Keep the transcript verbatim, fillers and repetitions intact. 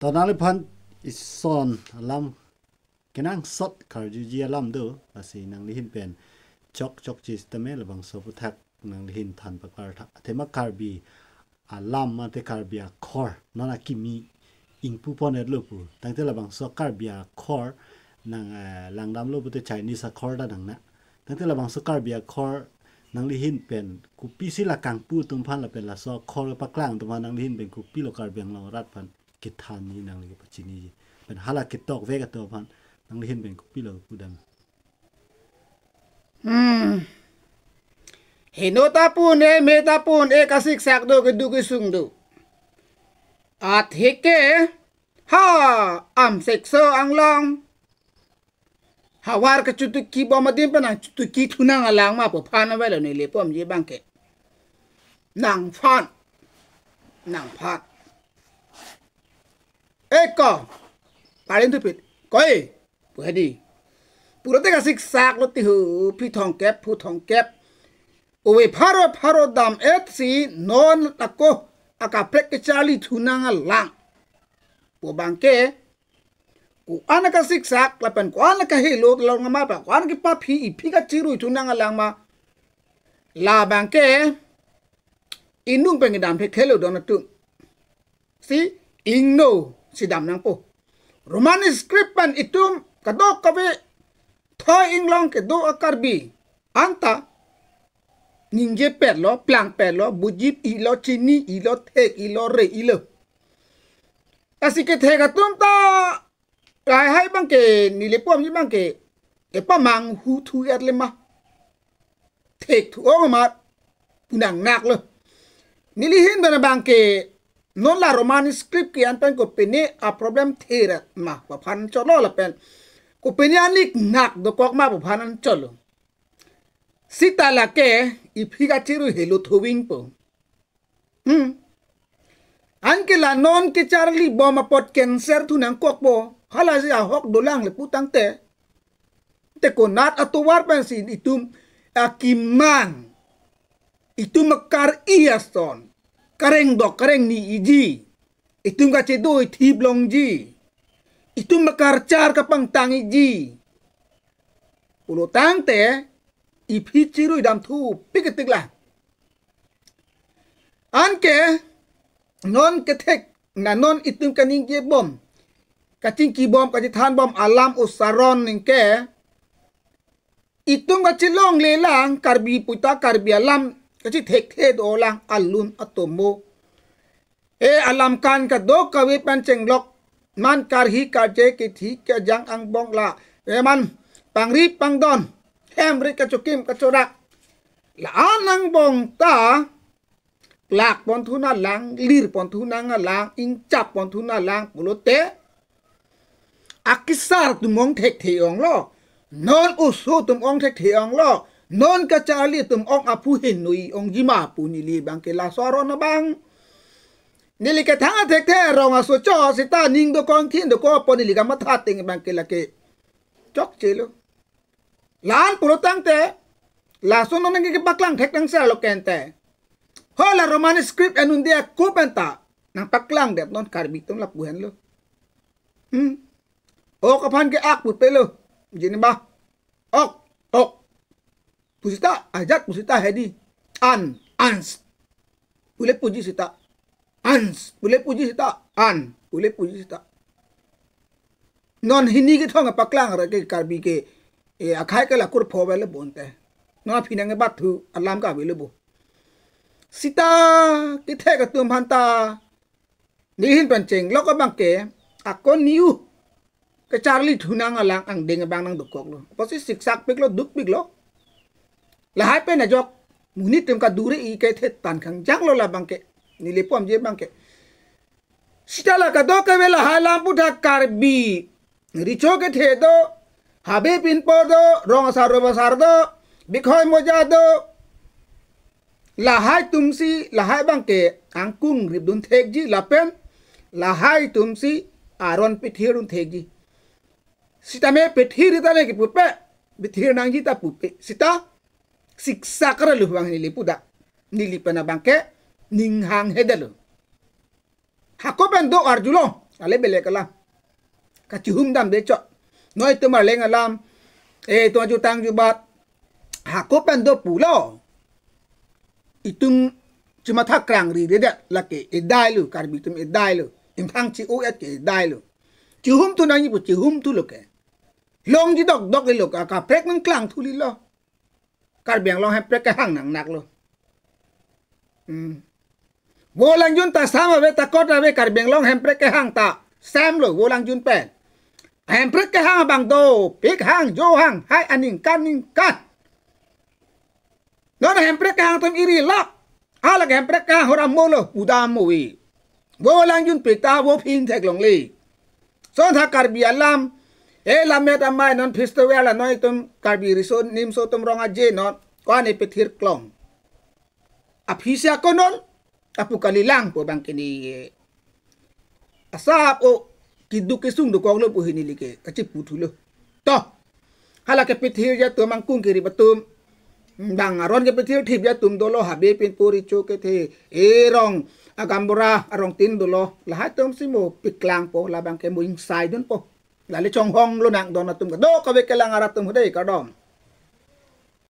To nangliphan ison alam kenangsot karjuji alam do, lasi nanglihin pen chokchokche sitame labangso aphuthak nanglihin than paklar tha. Athema Karbi alam mate Karbi akhor non akimi ingpu pon-etlo pu. Tangte labangso Karbi akhor nang, eh, langdamlo pute Chinese akhor ta nangne. Tangte labangso Karbi akhor nanglihin pen kopisi la kangpu atum aphan lapen laso akhor paklang atum aphan nanglihin pen kopilo Karbi Anglong arat aphan kethanji nangli kepachiniji. Pen hala ketokvek atum aphan nanglihin pen kopilo pudam. Hmm. Heno ta pun-e, me ta pun-e, kasiksak do, keduk kesung do. Atheke, ha, amsekso anglong. Havar kechutuki bom adim pen nangchutuki thunang alang ma pu aphan avelo neli pom ye abangke. Nangphan. Nangphan. Eko. Parin thupit. Koi. Pu hedi. Pulote kasiksaklo ti hu, phi thomkep, phu thomkep. Ove pharo pharo dam-et si non ako akaprek kecharli thunang alang. Pu abangke, ko-an akasiksak, lapen ko-an akahelo long ma pa, ko-an kepaphi, iphi kachirui thunang alang ma. Labangke, inung pen kedam thekthe lo don atum. Si, ingno, si dam nangpo. Roman script pen itum, kadokave, thoi inglong kedo a-Karbi. Anta, ningjepetlo, plangpetlo, bujip ilo, chini ilo, thek ilo, re ilo. Lasi kethek atum ta, lahai abangke, neli pom ye abangke, epamanghu thu-et le ma. Thekthu-ong amat, pu nangnaklo. Nelihin pen abangke, non la Roman script ke-en pen kopine a-problem the-et ma, pu aphan cholo lapen. Kopine anik nak dokok ma pu aphan cholo. Sita lake, iphi kachirui helo thuving po. Hmm. Anke la non kecharli bom apot cancer thu nangkokpo. Hala si ahok dolang le pu tangte. Te konat atovar pensi itum akimang. Itum akar-i ason. Kareng dok kareng ni-iji. Itum kachedoi thip longji. Itum akarchar kapangtang-iji. Pulo tangte, iphi chirui damthu pik ketik la. Anke, non kethek, na non itum kaningje bom. Kachingki bom, kachethan bom, alam usaron ningke. Itum kachelongle lang, Karbi puta, Karbi alam, kachethekthe dolang, alun atomo. E alam kan kadokave pen chenglok, man karhi karje kithi kejang angbong la, e man pangri pangdon, hem ri kachokim kachorak. La-an angbong ta, plak pon thunang alang, lir pon thunang alang, ingchap pon thunang alang, pulote. Akesar atum ong thekthe-onglo. Non oso atum ong thekthe-onglo. Non kacharli atum ong aphu hinui ongji ma pu neli abangke laso aron abang. Neli kethang thekthe rong aso cho sita ning dokok thin dokok po neli kamatha ateng abangke lake. Chokchelo. La-an pulo tangte. Laso non nangkepaklang thek tangserlo kente. Ho la Roman script anun dia ko penta. Nangpaklangdet non Karbi atum lapu henlo. Hmm. Ok aphan ke ak pupelo. Jini ba. Ok, ok. Pu sita, ajat pu sita hedi. An, ans. Pule puji sita. Ans, pule puji sita. An, pule puji sita. Non hini kethong paklang ra ke Karbi ke, eh, akhai ke la kurpho avelo bonte. Non aphi nangkebat thu alam ka avelo bo. Sita kethek atum aphanta. Nelihin pen chenglok abangke, ako niu. Kecharli thunang alang angdeng abang nangdokoklo. Apotsi siksak piklo, duk piklo. Lahai pen ajok, monit atum kadure-i kethe than kangjanglo la abangke. Neli pom je abangke. Sita la kadokave lahai alam aputhak Karbi. Recho kethe do, habe pinpo do, rong asar ro asar do, bikhoi moja do. Lahai atumsi, lahai abangke angkung ripdun thekji lapen, lahai atumsi aron pithir dun thekji. Sitame pithir itame kipupe, pithir nangji ta pupe. Sita, siksak ra lu abang neli puda. Neli pen abangke, ning hanghe detlo. Hako pen do arjulo, Ale belek alam. Kachihum damde chot. Noi itum arleng alam. Eh, itum ajutang jubat. Hako pen do pulo. Itum chimatha krangri redet lake edai lo, Karbi atum edai lo. Imphang chi-o-et ke edai lo. Chihum thu nangji pu chihum thulo ke. Longji dokdok ilo ka, kaprek nangklang thulilo. Karbi Anglong hemprek kehang nangnak lo. Hmm. Vo langjun ta sam ave ta kot ave, Karbi Anglong hemprek kehang ta sam lo vo langjun pen. Hemprek kehang abang dopik hang jo hang hai aningkan ningkan. Non hemprek kehang atum iri lak. Hala ke hemprek kehang hora molo udam movi. Vo langjun pik ta vo phin theklongle. Son tha Karbi alam. Eh, lammet amei non festival anoi itum Karbi riso nimso atum rong aje non. Ko-an epithir klong. Aphi si ako non. Apu kalilang po bang kini, eh, asap o kiduk kesung dokok lo pu hini like kachipu thulo. To. Hala kepithir atum angkung kerip atum. Bang aron kepithir thip atum dolo, habe pinpo, recho kethe, erong, agambura arong tin dolo. Lahai atum si mo piklang po, labang ke mo ingsai dunpo. Lale chonghong lonang don atum kadokave kelang arat atum hudai kardom.